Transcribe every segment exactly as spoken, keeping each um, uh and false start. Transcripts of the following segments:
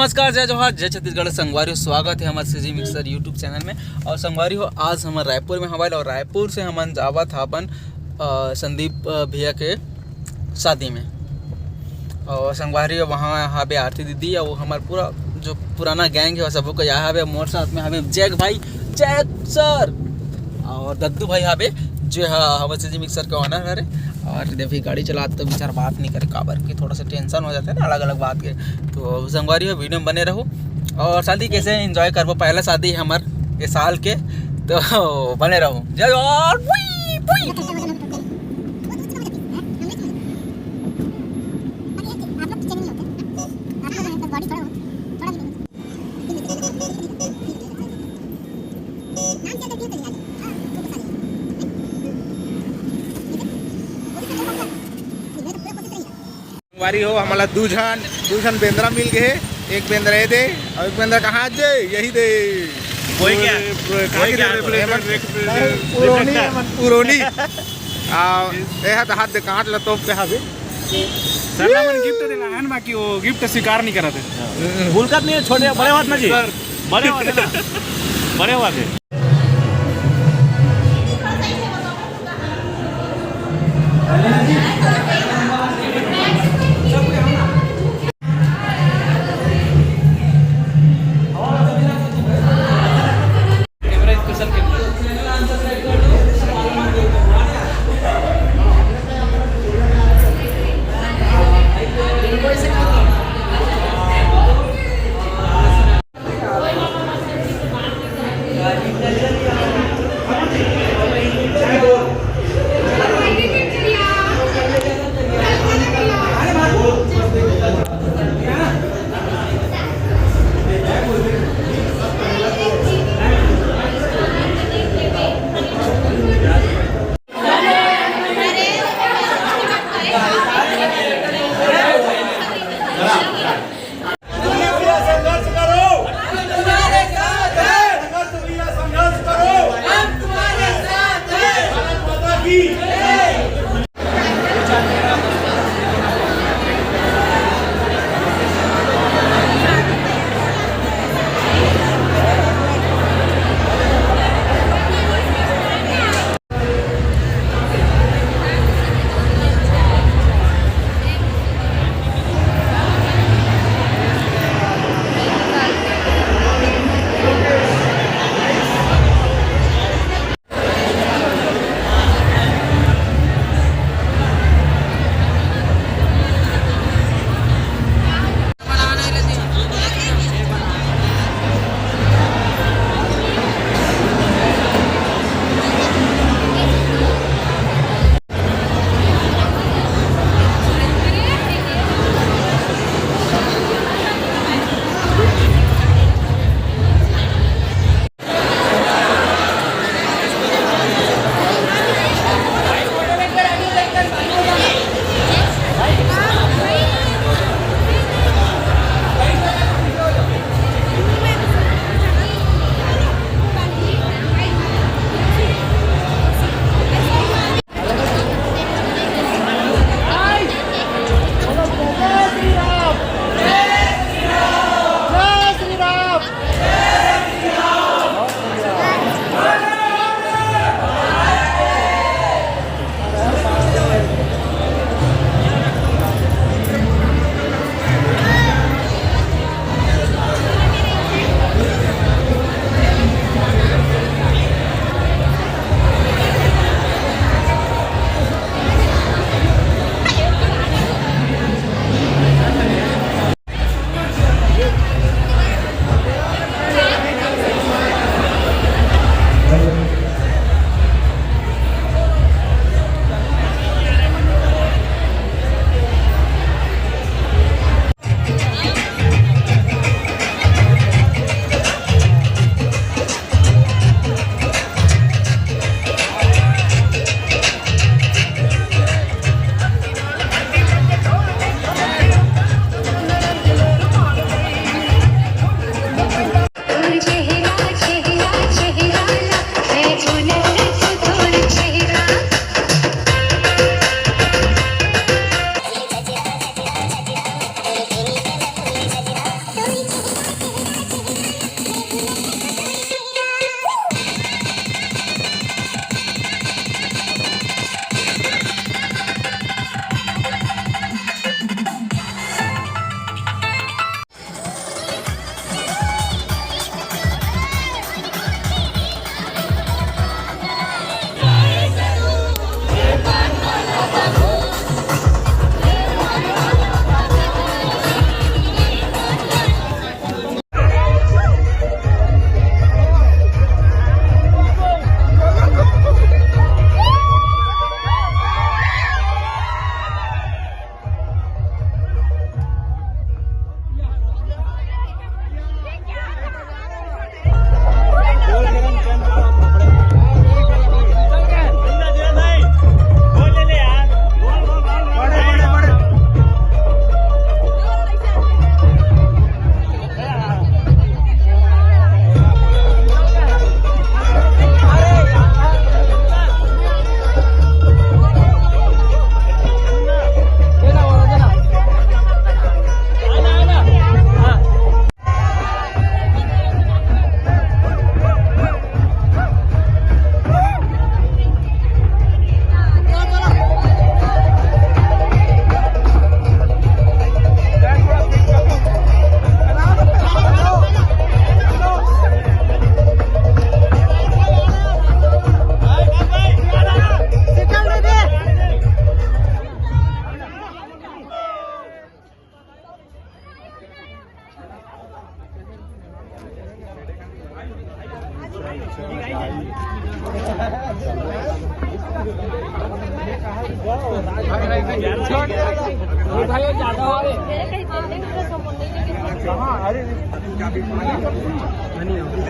नमस्कार, जय जोहार, जय छत्तीसगढ़। संगवारी हो, स्वागत है हमारे सीजी मिक्सर YouTube चैनल में। और संगवारी हो, आज हमन रायपुर में हवन और रायपुर से हमन जावत हवन, अ, संदीप, अ, भैया के शादी में। और संगवारी हो, वहाँ हवे आरती दीदी और हमार पूरा जो पुराना गैंग है, वो सबको यहाँ हवे। मोर साथ में हवे जैक भाई, जैक सर, और दद्दू भाई हवे, जो ह-, हमारे सीजी मिक्सर के ओनर हरे। और जब भी गाड़ी चलात तो बेचारा बात नहीं करे, काबर कि थोड़ा सा टेंशन हो जाता है ना अलग अलग बात के। तो संगवारी हो, वीडियो में बने रहो। और शादी कैसे एंजॉय करबो, पहला शादी है हमार ये साल के, तो बने रहो। जय जोहार। पुई, पुई। संगवारी हो, हमला दू झन, दू झन बेंदरा मिल गए हे। एक बेंदरा ये दे, और एक बेंदरा कहाँ जे, यही दे। कोई क्या? अरे, कोई कहाँ क्या? के दे? Reflection, एमन reflection, पुरोनी, reflection। एमन पुरोनी। आ, ये हाथ दे, काट ला तोप के हावे। सरना मन गिफ्ट देला है ना, बाकी वो गिफ्ट स्वीकार नहीं करत है। भूलकत नहीं है, छोटे बड़े बात ना जी। सर। बड़े बात है ना। बड़े बात है। भाई, ज्यादा हो रहे। हाँ, अरे,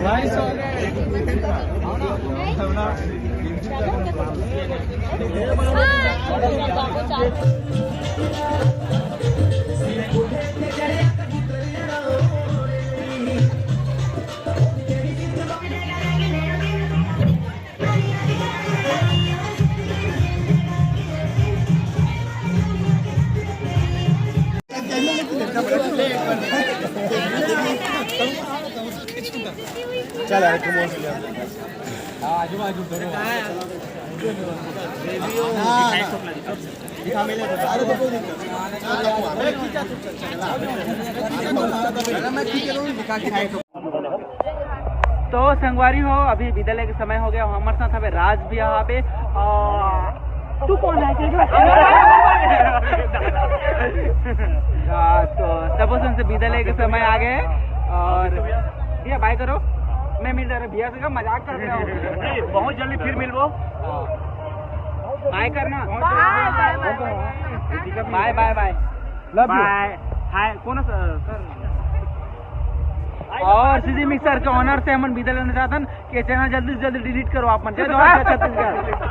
भाई, सो चल यार, तुम और चल यार। दिखा, मिले तो। अरे, तो कोई दिक्कत नहीं। तो संगवारी हो, अभी विदा लेके समय हो गया। हमारे साथ हवे राज भी यहाँ पे। और तू कौन है? हाँ, तो सबोसन से विदा लेके समय आ गए। और भैया, बाय करो। मैं मिल जा रहा भैया से, मजाक कर रहा हूँ। नहीं, बहुत जल्दी फिर मिलबो। बाय करना। बाय, बाय, बाय। लव यू। बाय। हाय, कौन है सर? और सीजी मिक्सर के ऑनर से हमन विदा लेना चाहतन कि चैनल जल्दी से जल्दी डिलीट करो आप मन। जय जोहार, जय छत्तीसगढ़।